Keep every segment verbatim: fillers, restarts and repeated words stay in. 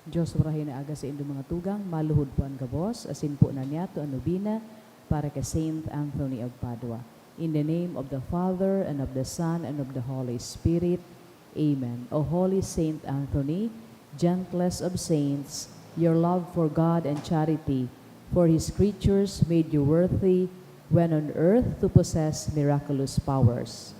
Diyos, warahay na aga saindo mga tugang, maluhod po an gabos, asin po na niyato an nobena para kay Saint Anthony of Padua. In the name of the Father, and of the Son, and of the Holy Spirit. Amen. O Holy Saint Anthony, gentlest of saints, your love for God and charity for his creatures made you worthy when on earth to possess miraculous powers.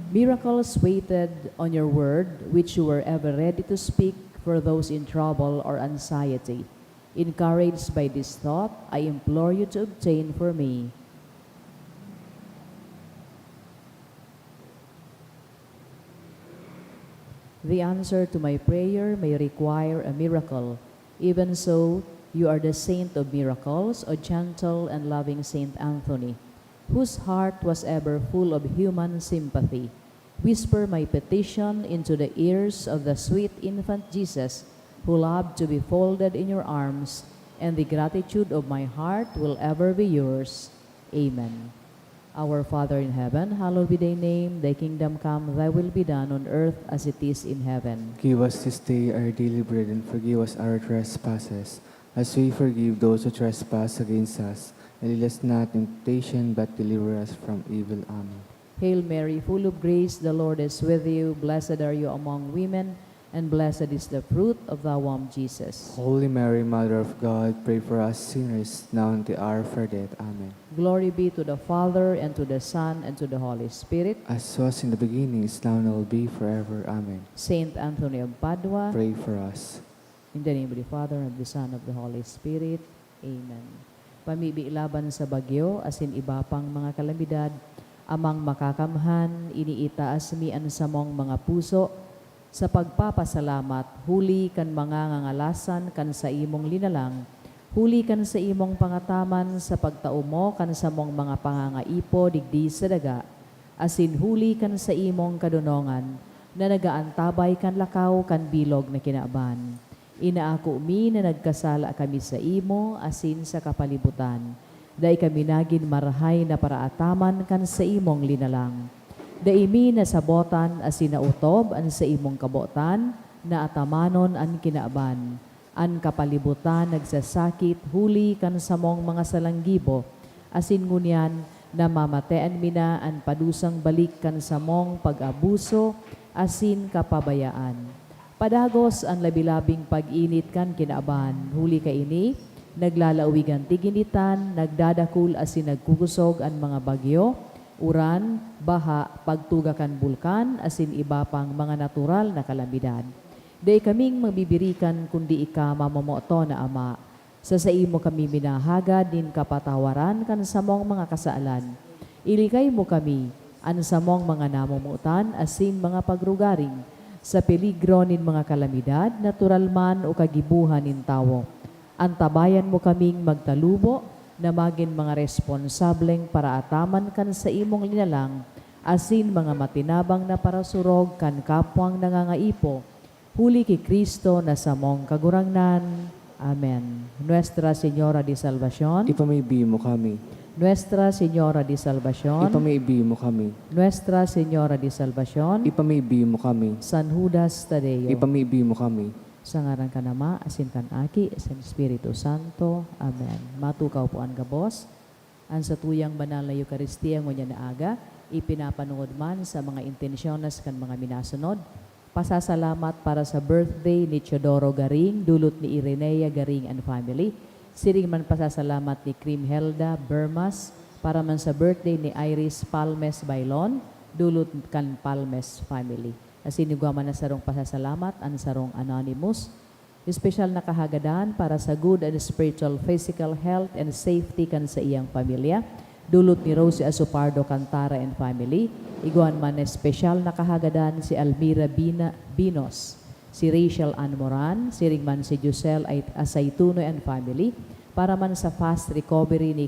Miracles waited on your word, which you were ever ready to speak for those in trouble or anxiety. Encouraged by this thought, I implore you to obtain for me the answer to my prayer may require a miracle. Even so, you are the saint of miracles, O gentle and loving Saint Anthony, whose heart was ever full of human sympathy. Whisper my petition into the ears of the sweet infant Jesus, who loved to be folded in your arms, and the gratitude of my heart will ever be yours. Amen. Our Father in heaven, hallowed be thy name. Thy kingdom come, thy will be done on earth as it is in heaven. Give us this day our daily bread, and forgive us our trespasses, as we forgive those who trespass against us. And lead us not in temptation, but deliver us from evil. Amen. Hail Mary, full of grace, the Lord is with you. Blessed are you among women, and blessed is the fruit of thy womb, Jesus. Holy Mary, Mother of God, pray for us sinners, now and at the hour of our death. Amen. Glory be to the Father, and to the Son, and to the Holy Spirit. As was in the beginning, is now, and will be forever. Amen. Saint Anthony of Padua, pray for us. In the name of the Father, and of the Son, and of the Holy Spirit. Amen. Pamibi laban sa bagyo asin iba pang mga kalamidad, Amang Makakamhan, iniitaas mi an samong mga puso sa pagpapasalamat huli kan mga ngangalasan kan saimong linalang, huli kan saimong pangataman sa pagtao mo kan samong mga pangangaipo digdi sa daga, asin huli kan saimong kadonongan na nag-aantabay kan lakaw kan bilog na kinaban. Inaako mi na nagkasala kami saimo asin sa kapalibutan. Dai kami nagin marahay na paraataman kan saimong linalang. Dai mi nasabotan asin naotob an saimong kabotan na atamanon an kinaban. An kapalibutan nagsasakit huli kan samong mga salanggibo, asin ngunyan namamatean mi na an padusang balik kan samong pag-abuso asin kapabayaan. Padagos an labi-labing pag-init kan kinaban. Huli kaini, naglalawig an tiginitan, nagdadakul asin nagkukosog an mga bagyo, uran, baha, pagtuga kan bulkan, asin iba pang mga natural na kalamidad. Dai kaming mabibirikan kundi ika, mamomoton na Ama. Sa saimo kami minahagad nin kapatawaran kan samong mga kasalan. Ilikay mo kami, an samong mga namomotan asin mga pagrugaring, sa peligro nin mga kalamidad, natural man o kagibohan nin tawo. Antabayan mo kaming magtalubo na magin mga responsableng paraataman kan saimong linalang asin mga matinabang na parasurog kan kapwang nangangaipo, huli ki Cristo na samong Kagurangnan. Amen. Nuestra Señora de Salvacion. Ipamibi mo kami. Nuestra Señora de Salvacion. Ipamibi mo kami. Nuestra Señora de Salvacion. Ipamibi mo kami. San Judas Tadeo. Ipamibi mo kami. Sa ngaran kan Ama, asin kan Aki, asin Espiritu Santo. Amen. Matukaw po an gabos. An satuyang banal na Eukaristia ngunyan na aga, ipinapanongod man sa mga intensyones kan mga minasunod. Pasasalamat para sa birthday ni Teodoro Garing, dulot ni Irenea Garing and family. Siring man pasasalamat ni Cream Helda Bermas para man sa birthday ni Iris Palmes Bailon, dulot kan Palmes family. Asin igwa man na sarong pasasalamat an sarong anonymous. Espesyal na kahagadan para sa good and spiritual physical health and safety kan saiyang pamilya, dulot ni Rosie Asopardo Cantara and family. Igwa man espesyal na kahagadan si Almira Bina-, Binos, si Rachel Ann Moran, siring man si Giselle Ait-, Asaitunoy and family, para man sa fast recovery ni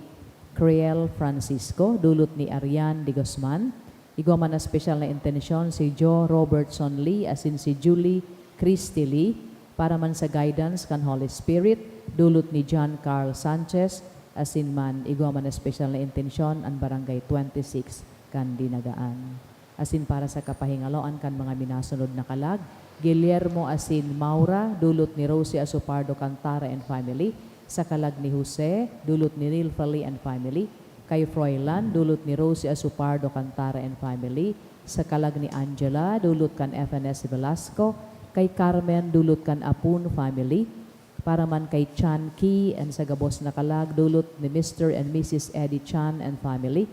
Creel Francisco, dulot ni Arian de Guzman. Igwa man na espesyal na intensyon si Joe Robertson Lee asin si Julie Christy Lee, para man sa guidance kan Holy Spirit, dulot ni John Carl Sanchez, asin man igwa man na espesyal na intensyon an Barangay twenty-six kan Dinagaan. Asin para sa kapahingaloan kan mga minasunod na kalag, Guillermo asin Maura, dulot ni Rosie Asopardo Cantara and family, sa kalag ni Jose, dulot ni Rilfali and family, kay Froilan, dulot ni Rosie Asopardo Cantara and family, sa kalag ni Angela, dulot kan F N S Velasco, kay Carmen, dulot kan Apun family, para man kay Chan Ki and sa gabos na kalag, dulot ni Mister and Missus Eddie Chan and family,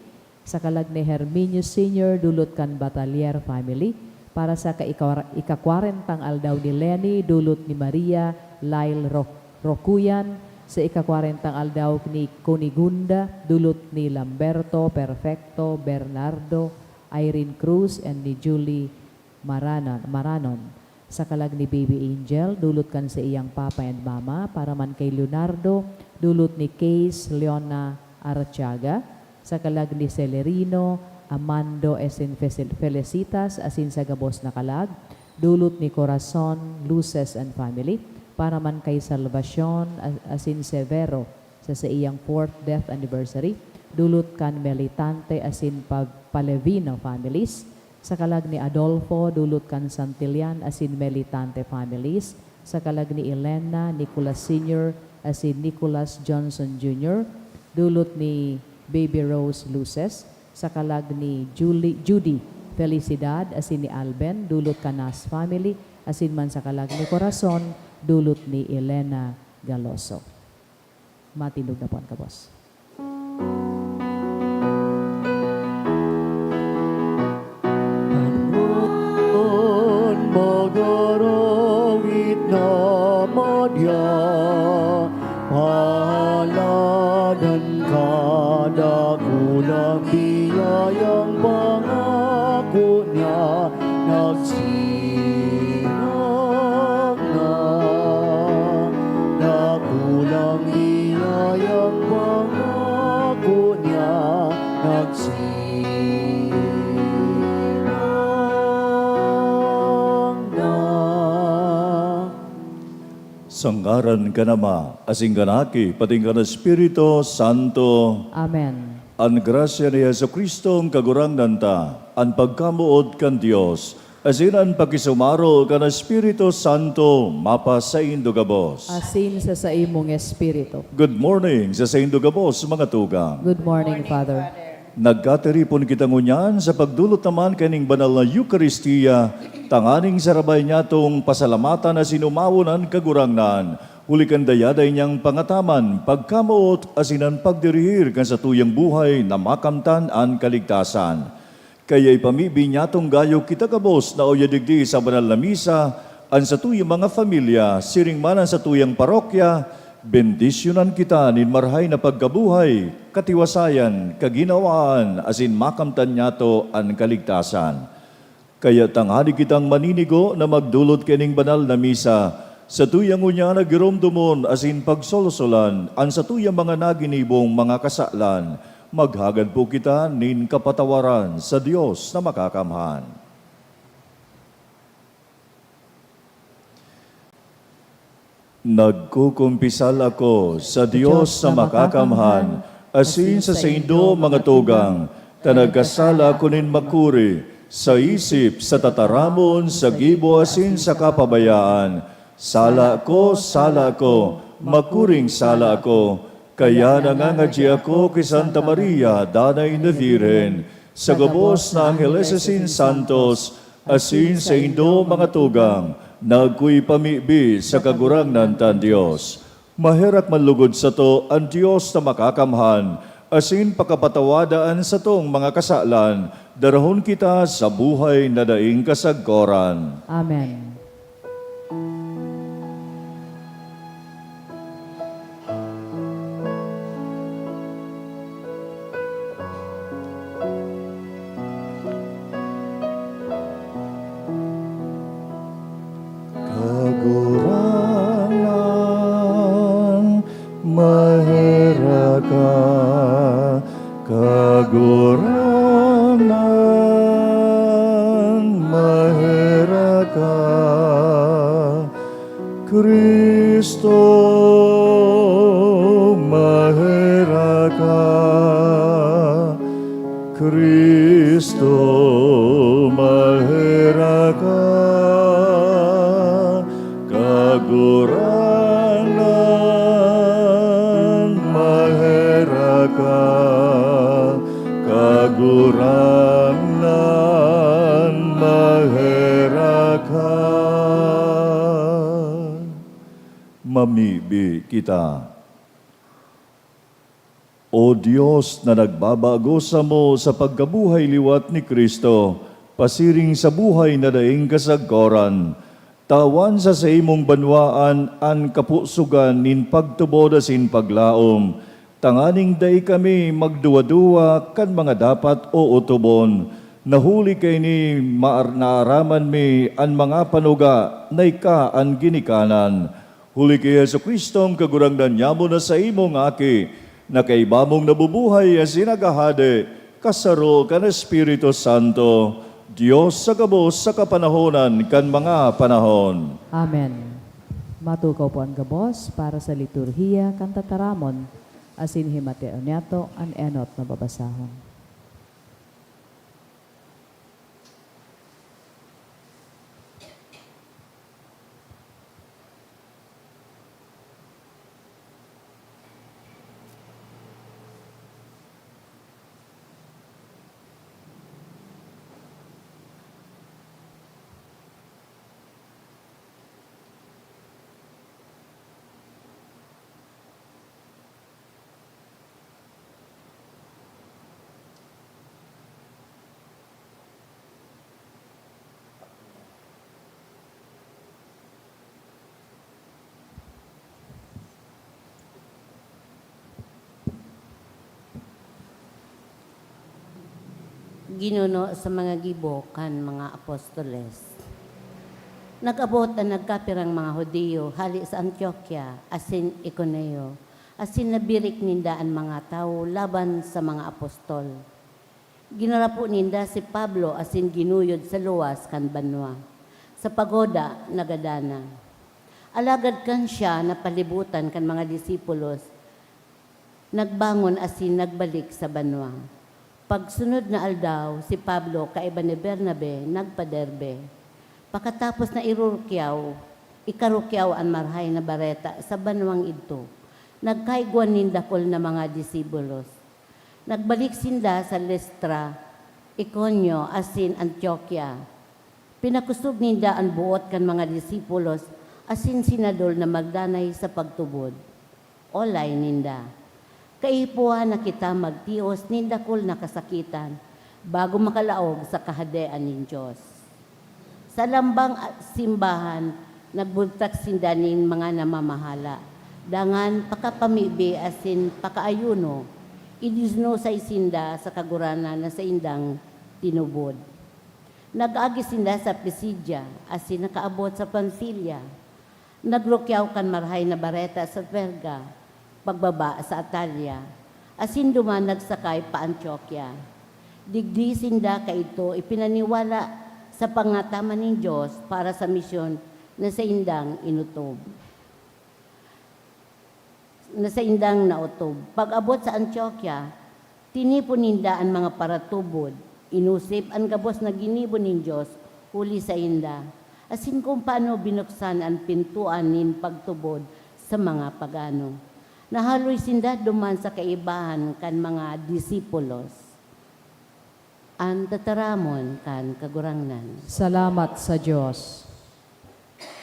sa kalag ni Herminio Senior, dulot kan Batalier family, para sa ka-, ika-, ikakwarentang aldaw ni Lenny, dulot ni Maria Lyle Ro-, Rocuyan, sa ikakwarentang aldaw ni Cunigunda, dulot ni Lamberto, Perfecto, Bernardo, Irene Cruz, and ni Julie Maranon, Maranon. Sa kalag ni Baby Angel, dulot kan saiyang papa and mama, para man kay Leonardo, dulot ni Case Leona Artiaga. Sa kalag ni Celerino, Amando, asin Fecil-, Felicitas, asin sa gabos na kalag, dulot ni Corazon, Luces and family, para man kay Salvacion, a-, asin Severo, sa saiyang fourth death anniversary, dulot kan Melitante asin Pa-, Palevino families, sa kalag ni Adolfo, dulot kan Santillan asin Melitante families, sa kalag ni Elena, Nicolas Senior asin Nicolas Johnson Junior, dulot ni Baby Rose Luces, sa kalag ni Julie, Judy Felicidad asin ni Alben, dulot kan Nas family, asin man sa kalag ni Corazon, dulot ni Elena Galoso. Matindog na po an kabos. Aron magarangit na madya, pahaladan ka, dakulang biyayang pangako niya. Nagsinang na, dakulang biyayang pangako niya, nagsinang na. Sa ngaran kan Ama, asin kan Aki, pati kan Espiritu Santo. Amen. An grasya ni Jesu-Cristo, an Kagurangnan ta, an pagkamoot kan Dios, asin an pakisumaro kan Espiritu Santo mapasaindo gabos. Asin sa saimong espiritu. Good morning sa saindo gabos, mga tugang. Good morning, Father. Nagkatiripon kita ngunyan sa pagdolot naman kaining banal na Eukaristia, tanganing sarabay nyatong pasalamatan asin omawon an Kagurangnan, huli kan dayaday niyang pangataman, pagkamoot asin an pagdirihir kan satuyang buhay na makamtan an kaligtasan. Kaya ipamibi nyatong gayo kita gabos na uya digdi sa banal na misa, an satuyang mga pamilya, siring man an satuyang parokya, bendisyonan kita nin marahay na pagkabuhay, katiwasayan, kaginawaan, asin makamtan nyato an kaligtasan. Kaya tanganing kitang maninigo na magdolot kaining banal na misa, satuyang ngunyan na giromdomon asin pagsolosolan an satuyang mga naginibong mga kasalan, maghagad po kita nin kapatawaran sa Dios na Makakamhan. Nagkukumpisal ako sa Dios na Makakamhan, asin sa saindo, mga tugang, ta nagkasala ako nin makuri, sa isip, sa tataramon, sa gibo, asin sa kapabayaan. Sala ko, sala ko, makuring sala ako. Kaya nangangadyi ako ki Santa Maria, Danay na Birhen, sa gabos na angheles asin santos, asin saindo, mga tugang, nagkuipamibi sa Kagurangnan tan Dios. Maherak man lugod sato an Dios na Makakamhan, asin pakapatawada an satong mga kasalan, darahon kita sa buhay na daing kasagkoran. Amen. Kagurangnan, maherak ka. Kagurangnan, maherak ka. Cristo, maherak ka. Cristo, maherak ka. ta. O Dios na nagbabago samo sa pagkabuhay liwat ni Cristo, pasiring sa buhay na daing kasagkoran, tawan sa saimong banwaan an kapusogan nin pagtubod asin paglaom, tanganing dai kami magduwa-duwa kan mga dapat o otobon, na huli kaini maar-, naaraman mi an mga panuga na ika an ginikanan. Huli ki Jesu-Cristo, an Kagurangnan nyamo na saimong Aki, na kaiba mong nabubuhay asin naghahade, kasaro kan Espiritu Santo, Dios sa gabos sa kapanahonan kan mga panahon. Amen. Matukaw po an gabos para sa liturhiya kan tataramon, asin himateon niyato an enot na babasahon. Ginuno sa mga gibo kan mga apostoles. Nag-abot an nagkapirang mga Judio hale sa Antiokia asin Iconio, asin nabirik ninda an mga tawo laban sa mga apostol. Ginarapo ninda si Pablo asin ginuyod sa luwas kan banwa, sa pagoda na gadana. Alagad kan siya napalibutan kan mga disipulos, nagbangon asin nagbalik sa banwa. Pagsunod na aldaw, si Pablo kaiba ni Bernabe nagpa-Derbe. Pakatapos na irurukyaw, ikarukyaw an Marahay na Bareta sa banwang idto, nagkaigwa nin dakul na mga disipulos. Nagbalik sinda sa Listra, Iconio, asin Antiokia. Pinakosog ninda an boot kan mga disipulos asin sinadol na magdanay sa pagtubod. Olay ninda, "Kaipuhan na kita magtios nin dakul na kasakitan bago makalaog sa Kahadean nin Dios." Sa lambang a-, simbahan, nagbugtak sinda nin mga namamahala, dangan pakapamibi asin pakaayuno, idisnusay sinda sa Kagurangnan na saindang tinubod. Nag-agi sinda sa Pisidia asin nakaabot sa Panfilia. Nagrukyaw kan Marahay na Bareta sa Perga, pagbaba sa Atalia, asin duman nagsakay pa Antiokia. Digdi sinda kaidto ipinaniwala sa pangataman nin Dios para sa misyon na saindang inotob. na saindang naotob. Pag-abot sa Antiokia, tinipon ninda an mga paratubod, inusip an gabos na ginibo nin Dios huli sainda, asin kun paano binuksan an pintoan nin pagtubod sa mga pagano. Nahaloy sinda duman sa kaibahan kan mga disipulos. An tataramon kan Kagurangnan. Salamat sa Dios.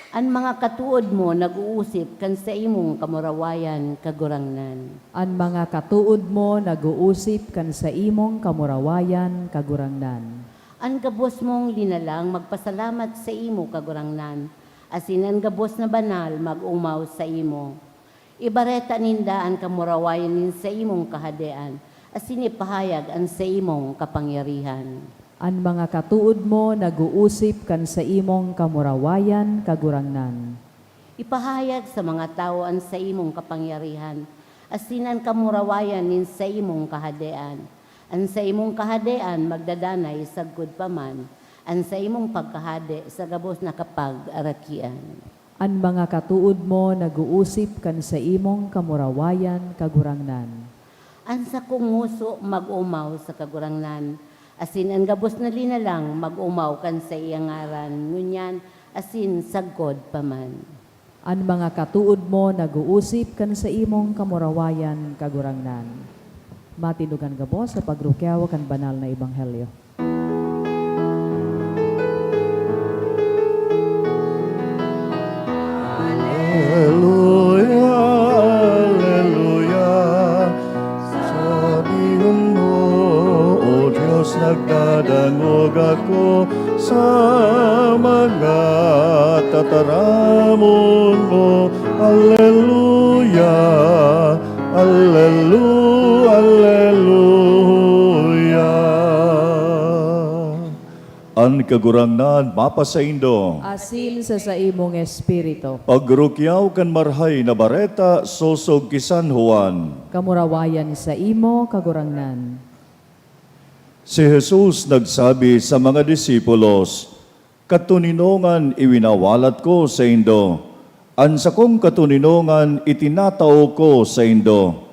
An mga katood mo nag-uusip kan saimong kamurawayan, Kagurangnan. An mga katood mo nag-uusip kan saimong kamurawayan, Kagurangnan. An gabos mong linalang magpasalamat saimo, Kagurangnan, asin an gabos na banal mag-omaw saimo. Ibareta ninda an kamurawayan nin saimong kahadean, asin ipahayag an saimong kapangyarihan. An mga katood mo nag-uusip kan saimong kamurawayan, Kagurangnan. Ipahayag sa mga tawo an saimong kapangyarihan, asin an kamurawayan nin saimong kahadean. An saimong kahadean magdadanay sagkod pa man, an saimong pagkahade sa gabos na kapag-arakian. An mga katood mo nag-uusip kan saimong kamurawayan, Kagurangnan. An sakong ngoso mag-omaw sa Kagurangnan, asin an gabos na linalang mag-omaw kan saiyang ngaran, ngunyan asin sagkod pa man. An mga katood mo nag-uusip kan saimong kamurawayan, Kagurangnan. Matindog an gabos sa pagrukyaw kan banal na ebanghelyo. Hallelujah. Alleluia, alleluia. An Kagurangnan mapasaindo. Asin sa saimong espiritu. Pagrukyaw kan Marhay na Bareta sosog ki San Juan. Kamurawayan saimo, Kagurangnan. Si Jesus nagsabi sa mga disipulos, "Katoninongan iwinawalat ko saindo, an sakong katoninongan itinatao ko saindo.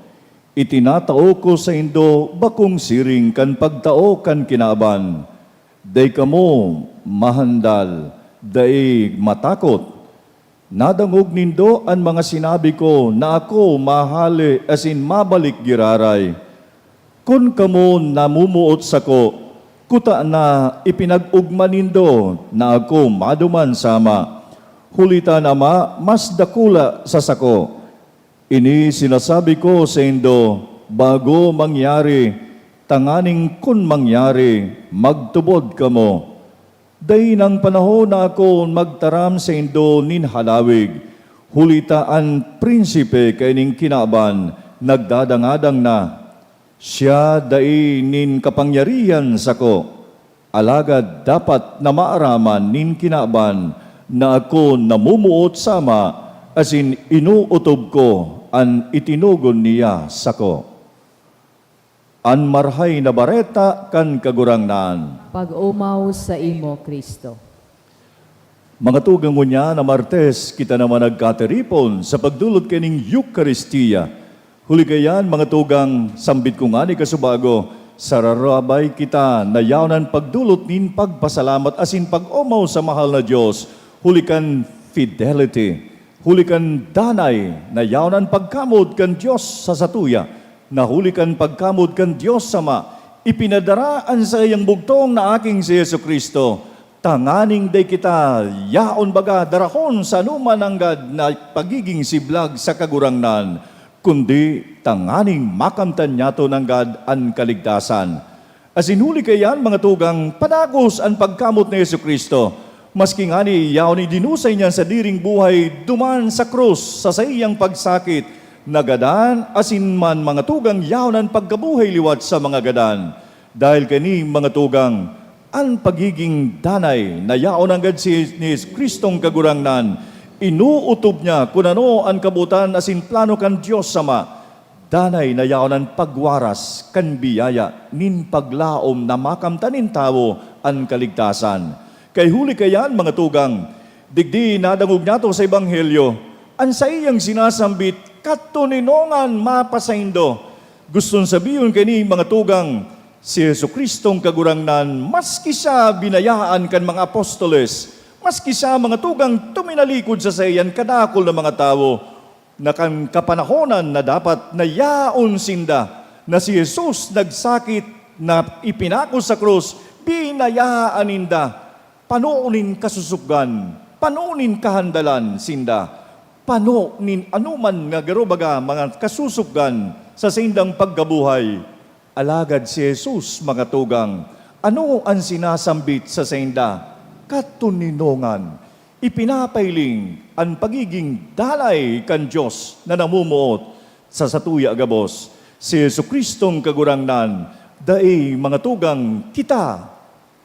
Itinatao ko saindo bakong siring kan pagtao kan kinaban. Dai kamo mahandal, dai matakot. Nadangog nindo an mga sinabi ko na ako mahale asin mabalik giraray. Kun kamo namomoot sako, kuta na ipinag-ogma nindo na ako maduman sa Ama, huli ta an Ama mas dakula sa sako. Ini sinasabi ko saindo bago mangyari, tanganing kun mangyari, magtubod kamo. Dai nang panahon na ako magtaram saindo nin halawig, huli ta an prinsipe kaining kinaban nagdadangadang na. Siya dai nin kapangyarihan sako, alagad dapat na maaraman nin kinaban na ako namomoot sa Ama, asin inootob ko an itinogon niya sako." An Marhay na Bareta kan Kagurangnan. Pag-omaw saimo, Cristo. Mga tugang, ngunyan na Martes, kita naman nagkatiripon sa pagdulot kaining Eukaristia. Huli kaiyan, mga tugang, sambit ko ngani kasubago, sararabay kita na yaon an pagdulot nin pagpasalamat asin pag-omaw sa mahal na Dios, huli kan fidelity, huli kan danay na yaon an pagkamod kan Dios sa satuya, na huli kan pagkamod kan Dios Ama, ipinadara an saiyang bugtong na Aking si Jesu-Cristo, tanganing dai kita yaon baga darahon sa anoman nanggad na pagiging siblag sa Kagurangnan, kundi tanganing makamtan niyato nanggad an kaligtasan. Asin huli kaiyan, mga tugang, padagos an pagkamot ni Jesu-Cristo. Maski ngani yaon idinusay niya an sadiring buhay duman sa krus sa saiyang pagsakit, nagadan, asin man, mga tugang, yaon an pagkabuhay liwat sa mga gadan. Dahil kaini, mga tugang, an pagiging danay na yaon nanggad si, ni Cristong Kagurangnan, inootob niya kun ano an kabotan asin plano kan Dios Ama. Danay na yaon an pagwaras kan biyaya nin paglaom na makamtan nin tawo an kaligtasan. Kay huli kaiyan, mga tugang, digdi nadangog niyato sa Ebanghelyo, an saiyang sinasambit, "Katoninongan mapasaindo." Guston sabihon kaini, mga tugang, si Jesu-Cristong Kagurangnan, maski siya binayaan kan mga apostoles, maski siya, mga tugang, tuminalikod sa saiyan kadakul na mga tawo, na kan kapanahonan na dapat na yaon sinda, na si Jesus nagsakit, na ipinako sa krus, binayaan ninda, pano nin kasusupgan, pano nin kahandalan sinda, pano nin anoman nga garo baga mga kasusupgan sa saindang pagkabuhay. Alagad si Jesus, mga tugang, ano an sinasambit sa sainda? Katoninongan. Ipinapailing an pagiging danay kan Dios na namumuot sa satuya gabos. Si Jesu-Cristong Kagurangnan, dai, mga tugang, kita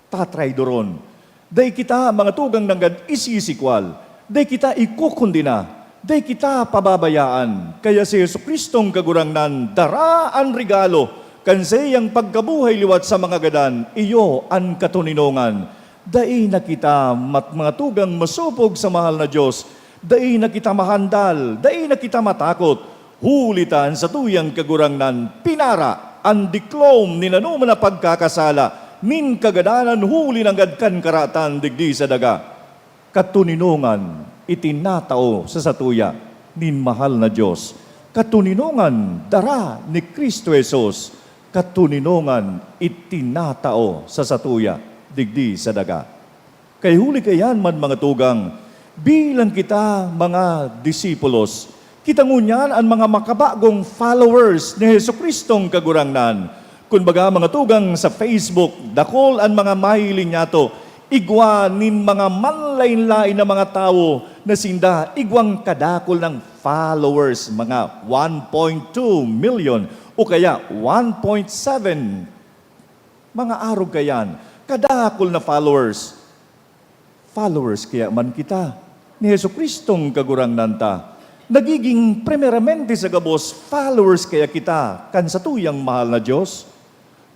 tatraydoron. Dai kita, mga tugang, nanggad isisikwal. Dai kita ikukundena. Dai kita pababayaan. Kaya si Jesu-Cristong Kagurangnan dara an regalo kan saiyang pagkabuhay liwat sa mga gadan, iyo an katoninongan. Dai na kita mat-, mga tugang, masopog sa mahal na Dios. Dai na kita mahandal, dai na kita matakot. Huli ta an satuyang Kagurangnan pinara an diklom nin anoman na pagkakasala nin kagadanan huli nanggad kan karatan digdi sa daga. Katoninongan itinatao sa satuya nin mahal na Dios. Katoninongan dara ni Cristo Jesus. Katoninongan itinatao sa satuya digdi sa daga. Kay huli kaiyan man, mga tugang, bilang kita mga disipulos, kita ngunyan an mga makabagong followers ni Jesu-Cristong Kagurangnan. Kun baga, mga tugang, sa Facebook, dakul an mga mahiling niyato, igwa nin mga manlaen-laen na mga tawo na sinda igwang kadakul ng followers, mga one point two million o kaya one point seven, mga arog kayan, kadakul na followers. Followers kaya man kita ni Jesu-Cristong Kagurangnan ta. Nagiging primeramente sa gabos, followers kaya kita kan satuyang mahal na Dios.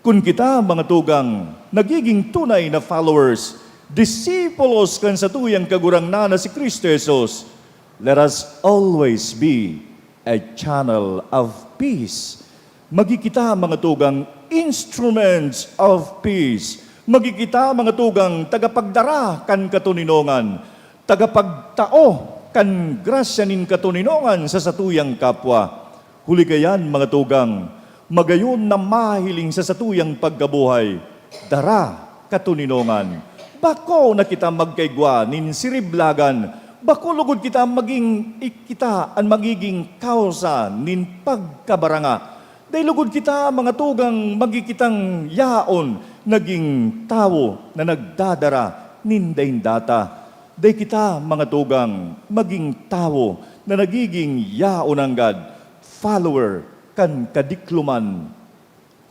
Kun kita, mga tugang, nagiging tunay na followers, disipulos kan satuyang Kagurangnan na si Cristo Jesus, let us always be a channel of peace. Magi kita, mga tugang, instruments of peace. Magi kita, mga tugang, tagapagdara kan katoninongan, tagapagtao kan grasya nin katoninongan sa satuyang kapwa. Huli kaiyan, mga tugang, magayon na mahiling sa satuyang pagkabuhay, dara katoninongan. Bako na kita magkaigwa nin siriblagan, bako lugod kita maging, kita an magiging kausa nin pagkabaranga. Dai lugod kita, mga tugang, magi kitang yaon naging tawo na nagdadara nin daing data. Dai kita, mga tugang, maging tawo na nagiging yaon nanggad, follower kan kadikloman,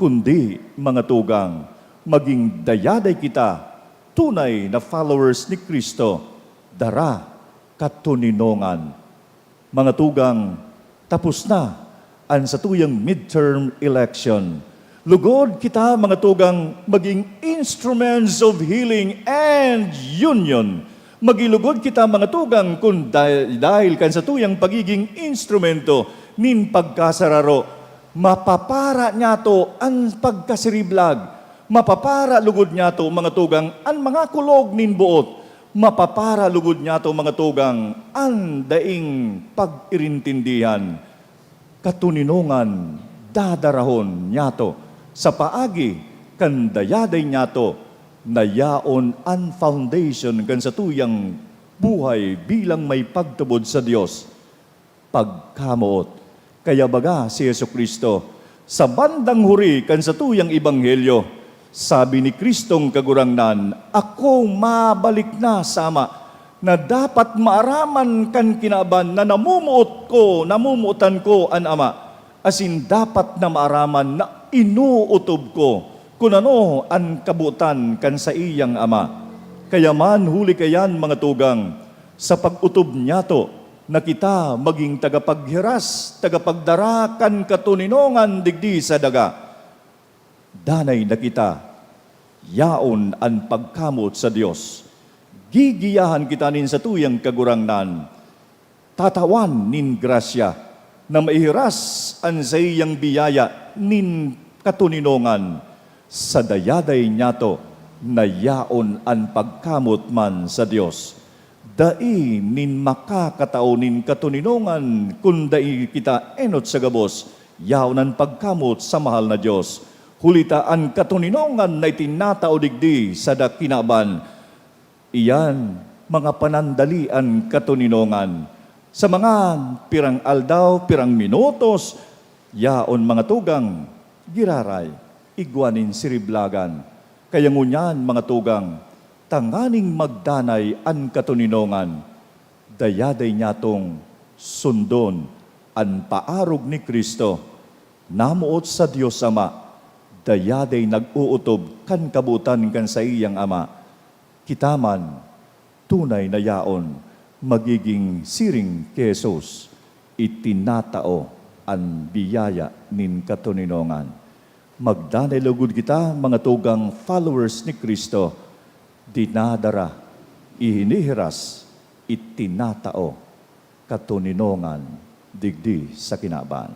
kundi, mga tugang, maging dayaday kita, tunay na followers ni Cristo, dara katoninongan. Mga tugang, tapos na an satuyang midterm election. Lugod kita, mga tugang, maging instruments of healing and union. Magilugod kita, mga tugang, kun dah-, dahil kan satuyang pagiging instrumento nin pagkasararo, mapapara niyato an pagkasiriblag. Mapapara lugod niyato, mga tugang, an mga kulog nin boot. Mapapara lugod niyato, mga tugang, an daing pag-irintindihan. Katoninongan dadarahon niyato sa paagi kan dayaday niyato na yaon an foundation kan satuyang buhay bilang may pagtubod sa Dios, pagkamoot. Kaya baga si Jesu-Cristo, sa bandang huri kan satuyang ebanghelyo, sabi ni Cristong Kagurangnan, "Ako mabalik na sa Ama," na dapat maaraman kan kinaban na namomoot ko, namomotan ko an Ama, asin dapat na maaraman na inootob ko kun ano an kabotan kan saiyang Ama. Kaya man, huli kaiyan, mga tugang, sa pag-otob niyato, na kita magin tagapaghiras, tagapagdara kan katoninongan digdi sa daga. Danay na kita, yaon an pagkamoot sa Dios. Gigiyahan kita nin satuyang Kagurangnan, tatawan nin grasya na maihiras an saiyang biyaya nin katoninongan. Sa dayaday niyato na yaon an pagkamoot man sa Dios. Dai nin makakatao nin katoninongan kun dai kita enot sa gabos yaon an pagkamoot sa mahal na Dios. Huli ta an katoninongan na itinatao digdi sa da kinaban, iyan mga panandalian katoninongan. Sa mga pirang aldaw, pirang minutos, yaon mga tugang, giraray, igwa nin siriblagan. Kaya ngunyan, mga tugang, tanganing magdanay an katoninongan, dayaday nyatong sundon an paarog ni Cristo. Namoot sa Dios Ama, dayaday nag-ootob kan kabotan kan saiyang Ama. Kita man, tunay na yaon, magiging siring ki Jesus, itinatao an biyaya nin katoninongan. Magdanay lugod kita, mga tugang followers ni Cristo, dinadara, ihinihiras, itinatao, katoninongan digdi sa kinaban.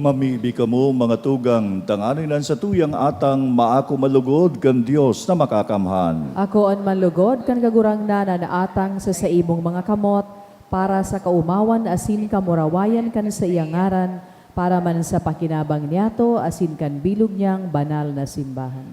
Mamibi kamo, mga tugang, tanganing an satuyang atang maako man lugod kan Dios na Makakamhan. Akoon man lugod kan Kagurangnan an atang sa saimong mga kamot, para sa kaomawan asin kamurawayan kan saiyang ngaran, para man sa pakinabang niyato asin kan bilog niyang banal na simbahan.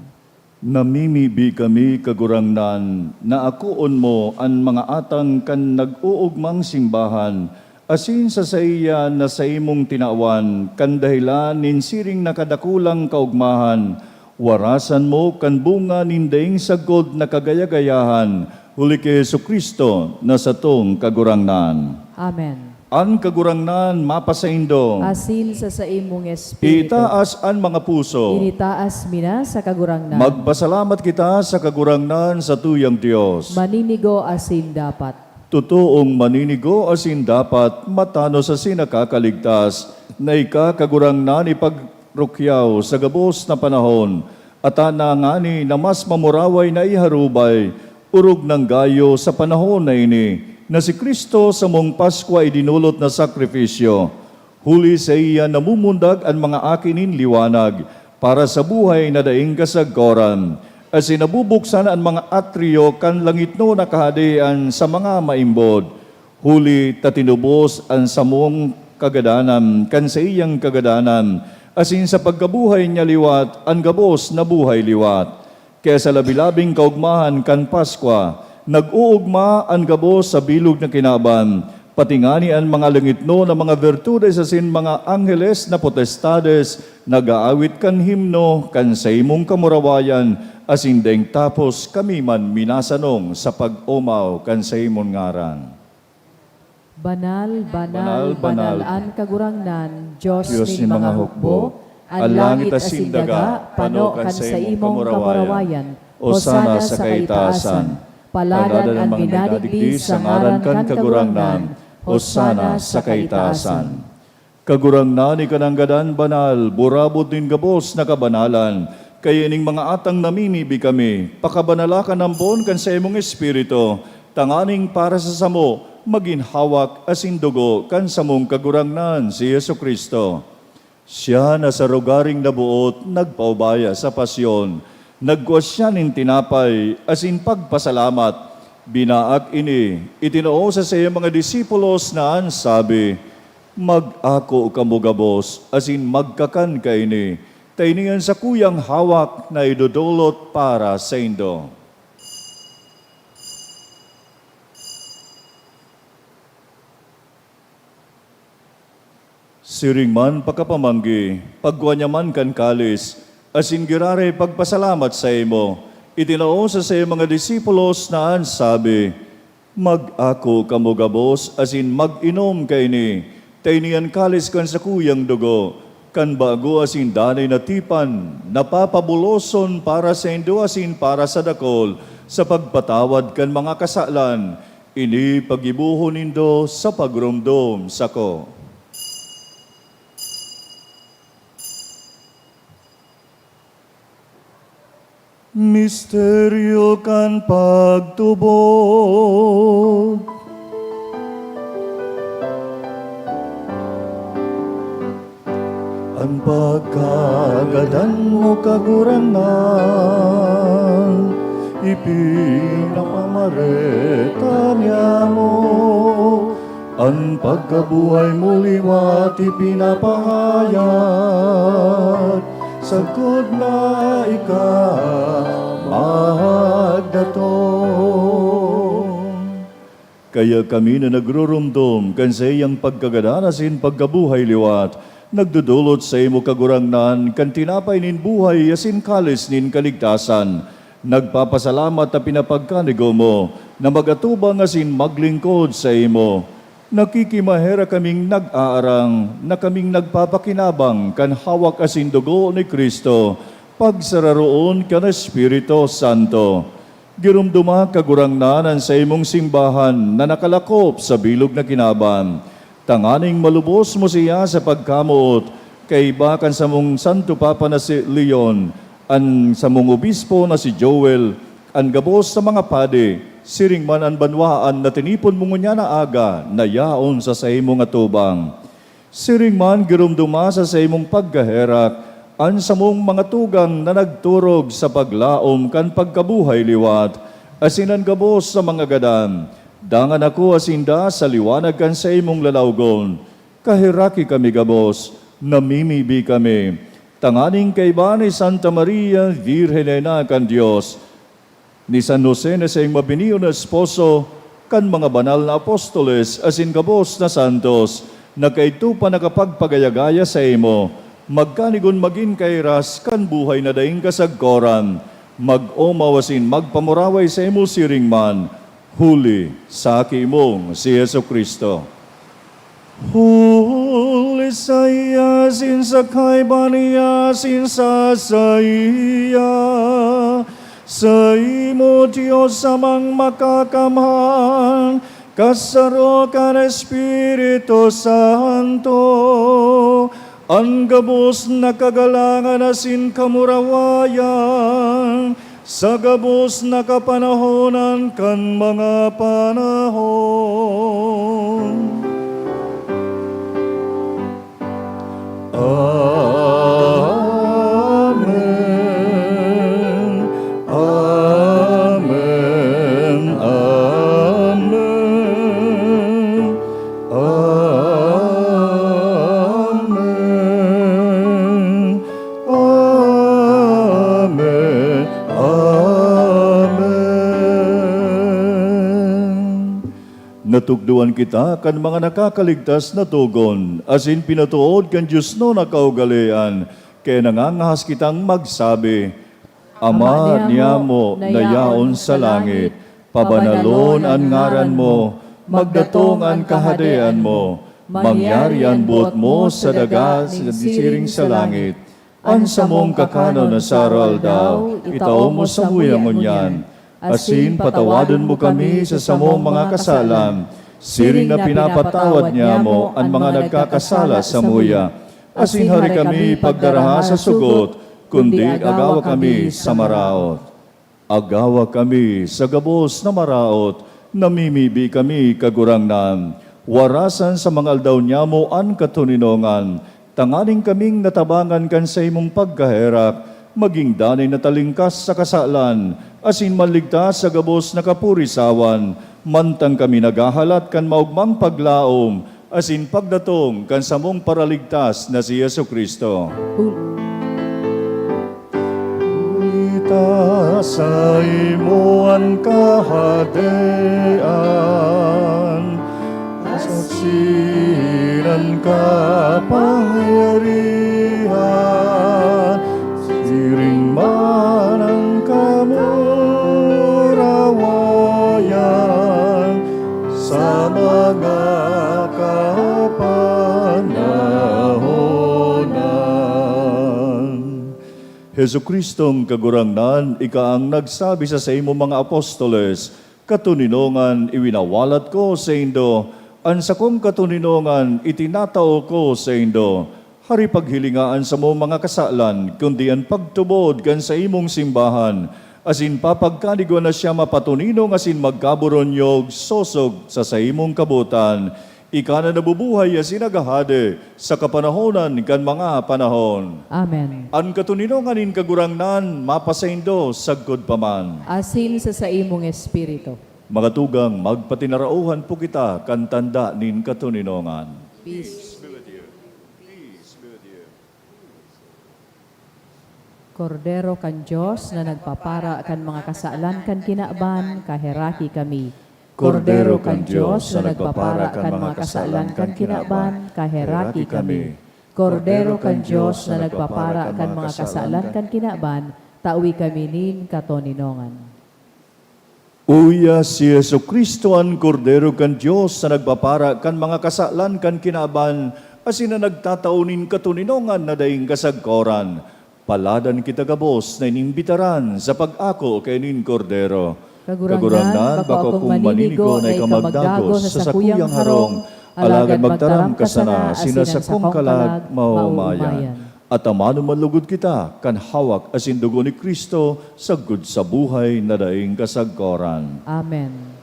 Namimibi kami, Kagurangnan, na akoon mo an mga atang kan nag-oogmang simbahan, asin sa saiya na saimong tinawan kan dahelan nin siring na kadakulang kaogmahan, warasan mo kan bunga nin daing sagkod na kagaya-gayahan, huli ki Jesu-Cristo na satong Kagurangnan. Amen. An Kagurangnan mapasaindo. Asin sa saimong espiritu. Itaas an mga puso. Initaas mi na sa Kagurangnan. Magpasalamat kita sa Kagurangnan, satuyang Dios. Maninigo asin dapat. Totoong maninigo asin dapat, matanos asin nakakaligtas, na ika, Kagurangnan, ipagrukyaw sa gabos na panahon, at tanganing na mas mamuraway na iharubay, orog nang gayo sa panahon na ini, na si Cristo samong Paskwa idinolot na sakripisyo. Huli saiya namumundag an mga aki nin liwanag para sa buhay na daing kasagkoran, asin nabubuksan an mga atriyo kan langitnon na kahadean sa mga maimbod. Huli ta tinubos an samong kagadanan kan saiyang kagadanan, asin sa pagkabuhay niya liwat an gabos na buhay liwat. Kaya sa labi-labing kaogmahan kan Paskwa, nag-oogma an gabos sa bilog na kinaban, pati ngani an mga langitnon na mga birtudes asin mga angheles na potestades nag-aawit kan himno kan saimong kamurawayan, asin daing tapos kami man minasanong sa pag-omaw kan saimong ngaran. Banal, banal, banal, banal an Kagurangnan, Dios nin mga hukbo, an langit asin daga pano kan saimong kamurawayan. Hosana sa kaitaasan. Paladan an minadigdi sa ngaran kan Kagurangnan. Hosana sa kaitaasan. Kagurangnan, ika nanggadan banal, burabod nin gabos na kabanalan. Kaya ining mga atang namimibi kami, pakabanala kan ambon kan saimong Espiritu, tanganing para sa samo, magin hawak asin dugo kan samong Kagurangnan, si Jesu-Cristo. Siya na sa rogaring naboot nagpaubaya sa pasyon, nagkua siya nin tinapay asin pagpasalamat, binaak ini, itinao sa saiyang mga disipulos na an sabi, "Mag-ako kamo gabos asin magkakan kaini, ta ini an sakuyang hawak na idodolot para saindo." Siring man pakapamanggi, pagkua niya man kan kalis, asin giraray pagpasalamat saimo, itinao sa saiyang mga disipulos na an sabi, "Mag-ako kamo gabos asin mag-inom kaini, ta ini an kalis kan sakuyang dugo, kan bago asin danay na tipan, na papabuloson para saindo asin para sa dakul, sa pagpatawad kan mga kasalan. Ini paggibohon nindo sa pagromdom sako." Misteryo kan pagtubod. An pagkagadan mo, Kagurangnan, ipinapamareta niamo. An pagkabuhay mo liwat ipinapahayag, sagkod na ika magdatong. Kaya kami na nagruromdom kan saiyang pagkagadan asin pagkabuhay liwat, nagdodolot saimo, Kagurangnan, kan tinapay nin buhay asin kalis nin kaligtasan. Nagpapasalamat ta pinapagkanigo mo na mag-atubang asin maglingkod saimo. Nakikimaherak kaming nag-aarang na kaming nagpapakinabang kan hawak asin dugo ni Cristo, pagsararoon kan Espiritu Santo. Giromdoma, Kagurangnan, an saimong simbahan na nakalakop sa bilog na kinaban, tanganing malubos mo siya sa pagkamoot, kaiba kan samong Santo Papa na si Leon, an samong obispo na si Joel, an gabos na mga padi, siring man an banwaan na tinipon mo ngunyan na aga na yaon sa saimong atubang. Siring man, giromdoma sa saimong pagkaherak an samong mga tugang na nagturog sa paglaom kan pagkabuhay liwat, asin an gabos sa mga gadan. Dangan akoa sinda sa liwanag kan saimong lalawgon. Kaheraki kami gabos, namimibi kami, tanganing kaiba ni Santa Maria, Birhen na ina kan Dios, ni San Jose na saing mabinion na esposo, kan mga banal na apostoles asin gabos na santos, na kaidto pa nakapagpagaya-gaya saimo, magkanigon magin kairas kan buhay na daing kasagkoran, mag-omaw asin magpamuraway saimo siring man, huli sa Aki mong si Jesu-Cristo. Huli saiya, asin sa kaiba niya, asin sa saiya, saimo, Dios Amang Makakamhan, kasaro kan Espiritu Santo, an gabos na kagalangan asin kamurawayan, sa gabos na kapanahonan kan mga panahon. Amen. Amen. Amen. Amen. Amen. Amen. Natukdoan kita kan mga nakakaligtas na togon, asin pinatood kan diosnon na kaugalean, kaya nangangahas kitang magsabi, Ama niamo na yaon sa langit, pabanalon an ngaran mo, magdatong an kahadean mo, mangyari an boot mo sa daga siring sa langit. An samong kakanon na sa araw-aldaw, itao mo samuya ngunyan, asin patawadon mo kami sa samong mga kasalan, siring na pinapatawad niamo an mga nagkakasala samuya. Asin hari kami pagdaraha sa sugot, kundi agawa kami sa maraot. Agawa kami sa gabos na maraot, namimibi kami, Kagurangnan. Warasan sa mga aldaw niamo an katoninongan, tanganing kaming natabangan kan saimong pagkaherak, magin danay na talingkas sa kasalan, asin maligtas sa gabos na kapurisawan, mantang kami naghahalat kan maogmang paglaom asin pagdatong kan samong Paraligtas na si Jesu-Cristo. Hul- Huli ta saimo an kahadean, asin an kapangyarihan, siring man an kamurawayan sa mga kapanahonan. Jesu-Cristong Kagurangnan, ika an nagsabi sa saimong mga apostoles, "Katoninongan iwinawalat ko saindo, an sakong katoninongan itinatao ko saindo." Hari, paghilinga an samong mga kasalan, kundi an pagtubod kan saimong simbahan, asin papagkanigon na siya mapatoninong asin magkaboronyog sosog sa saimong kabotan. Ika na nabubuhay asin naghahade sa kapanahonan kan mga panahon. Amen. An katoninongan nin Kagurangnan mapasaindo sagkod pa man. Asin sa saimong espiritu. Mga tugang, magpatinarauhan po kita kan tanda nin katoninongan. Peace. Peace be with you. Peace be with you. Kordero kan Dios na nagpapara kan mga kasalan kan kinaban, kaheraki kami. Kordero kan Dios na nagpapara kan mga kasalan kan kinaban, kaheraki kami. Kordero kan Dios na nagpapara kan mga kasalan kan kinaban, tawi kami nin katoninongan. Uya si Jesu-Cristo, an Kordero kan Dios na nagpapara kan mga kasalan kan kinaban, asin na nagtatao nin katoninongan na daing kasagkoran. Paladan kita gabos na inimbitaran sa pag-ako kaini nin Kordero. Kagurangnan, bako akong maninigo na ika magdagos sa sakuyang harong, alagad magtaram ka sana asin an sakong kalag maoomayan. At amanon man lugod kita kan hawak asin dugo ni Cristo sagkod sa buhay na daing kasagkoran. Amen.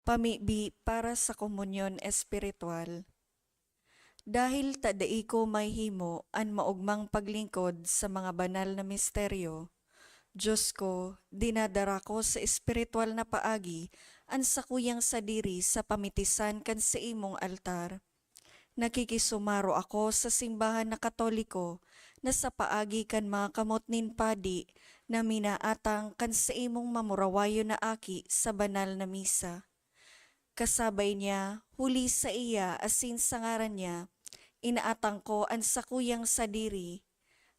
Pamibi para sa komunyon espiritual. Dahil ta dai ko mahimo an maogmang paglingkod sa mga banal na misteryo, Diyos ko, dinadara ko sa espiritual na paagi an sakuyang sadiri sa pamitisan kan saimong altar. Nakikisumaro ako sa simbahan na Katoliko na sa paagi kan mga kamot nin padi na minaatang kan saimong mamurawayon na aki sa banal na misa. Kasabay niya, huli saiya asin sa ngaran niya, inaatang ko an sakuyang sadiri.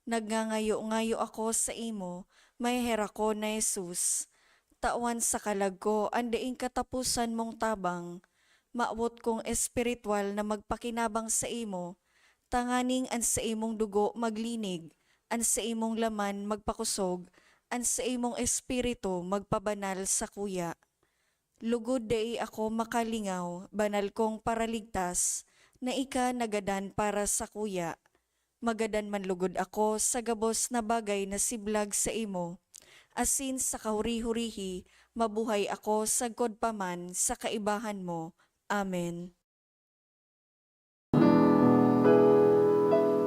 Nagngangayo-ngayo ako saimo, maheherakon na Jesus. Tawan sa kalag ko an daing kataposan mong tabang. Mawot kong espiritual na magpakinabang saimo, tanganing an saimong dugo maglinig, an saimong laman magpakosog, an saimong espiritu magpabanal sakuya. Lugod dai ako makalingaw, banal kong Paraligtas, na ika nagadan para sakuya. Magadan man lugod ako sa gabos na bagay na siblag saimo, asin sa kahuri-hurihi mabuhay ako sagkod pa man sa kaibahan mo. Amen.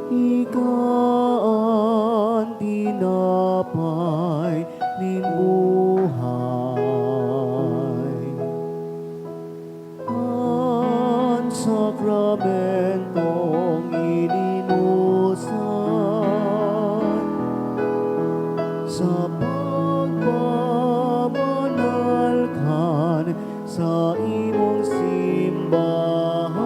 Ika an tinapay nin buhay. An sakramentong ininosan sa pagpabanal kan saimong simbahan.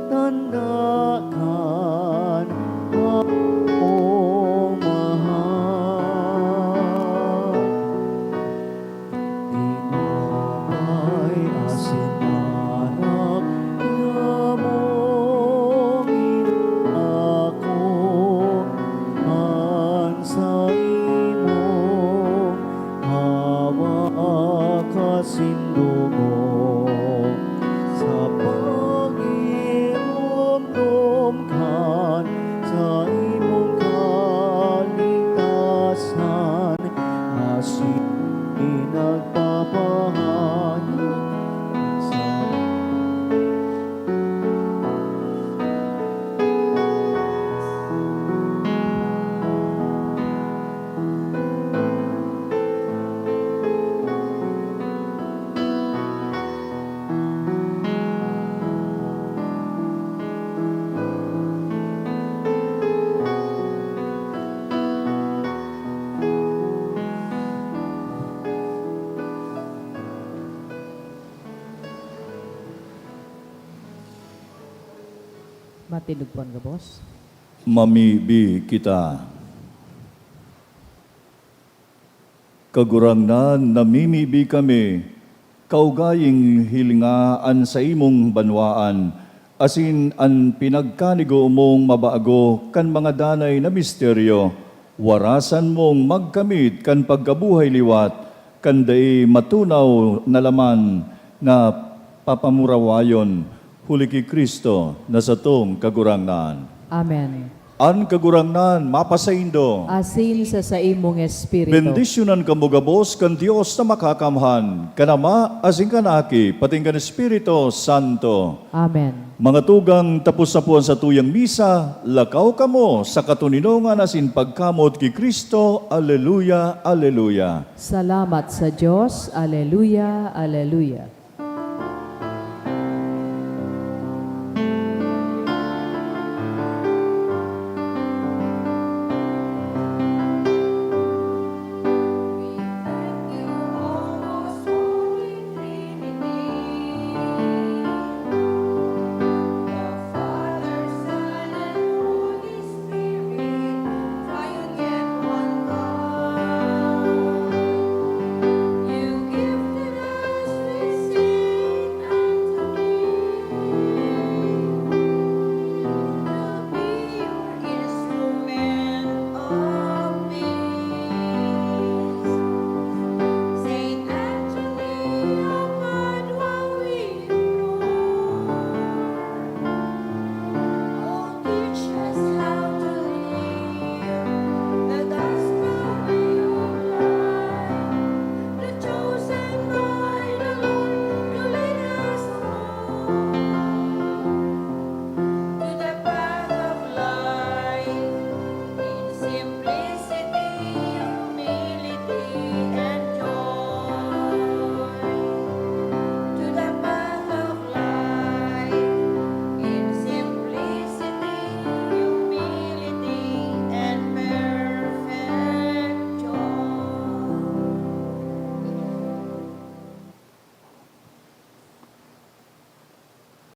Tanda kan akong mahal. Tinapay asin anak, yamong inako an saimong hawak asin dugo sa pag-iromdom kan saimong kaligtasan, asin nagpapahayag sa Matindog po an gabos. Mamibi kita. Kagurangnan, namimibi kami, kaugaying hilinga an saimong banwaan, asin an pinagkanigo mong mabago kan mga danay na misteryo, warasan mong magkamit kan pagkabuhay liwat, kan dai matunaw na laman na papamurawayon, huli ki Cristo na satong Kagurangnan. Amen. An Kagurangnan mapasaindo. Asin sa saimong espiritu. Bendisyonan kamo gabos kan Dios na Makakamhan, kan Ama, asin kan Aki, pating kan Espiritu Santo. Amen. Mga tugang, tapos na po an satuyang misa, lakaw kamo sa katoninongan asin pagkamot ki Cristo. Aleluya, aleluya. Salamat sa Dios. Aleluya, aleluya.